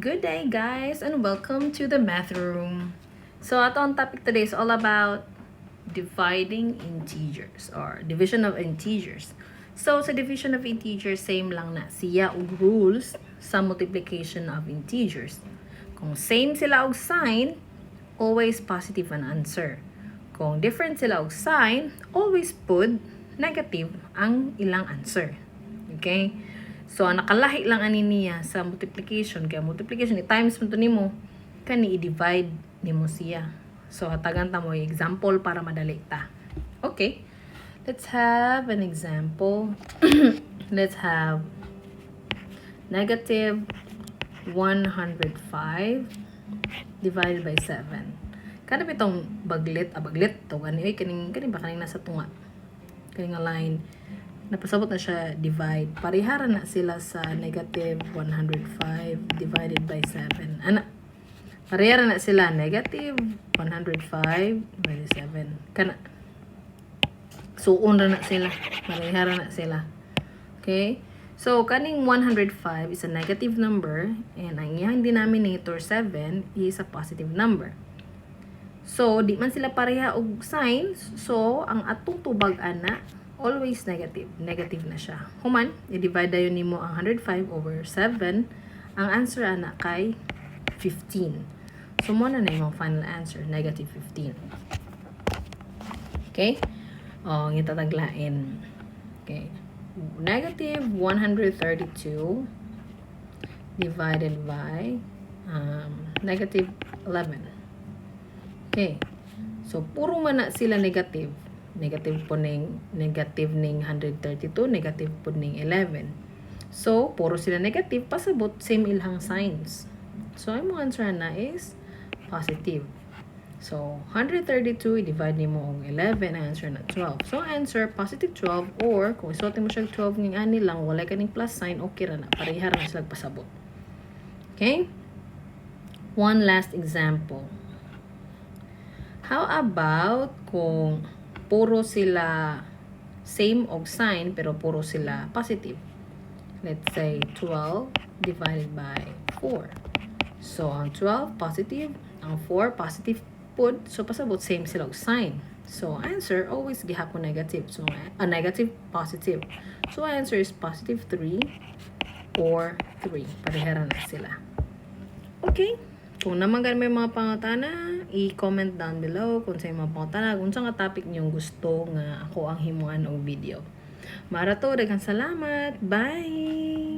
Good day, guys, and welcome to the math room. So, atong topic today is all about dividing integers or division of integers. So, sa division of integers, same lang na siya og rules sa multiplication of integers. Kung same sila og sign, always positive ang answer. Kung different sila og sign, always put negative ang ilang answer. Okay? So, ang nakalahi lang ani niya sa multiplication, kaya multiplication, i-times mo to nimo, kani i-divide nimo siya. So, hatagan ta mo example para madali ta. Okay. Let's have an example. Let's have negative 105 divided by 7. Kana bitong baglit, baglit to gani oy, kaning kani ba, kaning nasa tunga. Kaning nga line, napasabot na siya divide. Parehara na sila sa negative 105 divided by 7. Ana. Parehara na sila, negative 105 divided 7. Kana. Suon ra na sila. Parehara na sila. Okay? So, kaning 105 is a negative number and ang iyang denominator 7 is a positive number. So, di man sila pareha og signs. So, ang atong tubag ana always negative. Negative na siya. Human, i-divide dayon nimo ang 105 over 7. Ang answer ana kay 15. So, mao na na imong final answer, negative 15. Okay? O, ang itataglain. Okay. Negative 132 divided by negative 11. Okay. So, puro man na sila negative. Negative po ning negative ning 132, negative po ning 11. So, puro sila negative, pasabot same ilhang signs. So, ang imong answer na is positive. So, 132, i-divide nimo og 11, ang answer na 12. So, answer, positive 12, or kung isuot mo siya 12 ng ani lang, wala kaning plus sign, okay ra na. Pareha ra na sila pasabot. Okay? One last example. How about kung puro sila same og sign pero puro sila positive? Let's say 12 divided by 4. So, ang 12 positive, ang 4 positive pud, so pasabot same sila og sign. So, answer always gihapon negative. So, a negative positive. So, answer is positive 3 or 3. Parehara na sila. Okay? Kung naa man may mga pangutana, i-comment down below kung sa mga pangutana, kung sa nga topic niyong gusto nga ako ang himuan og video. Mao ra to, daghang salamat. Bye!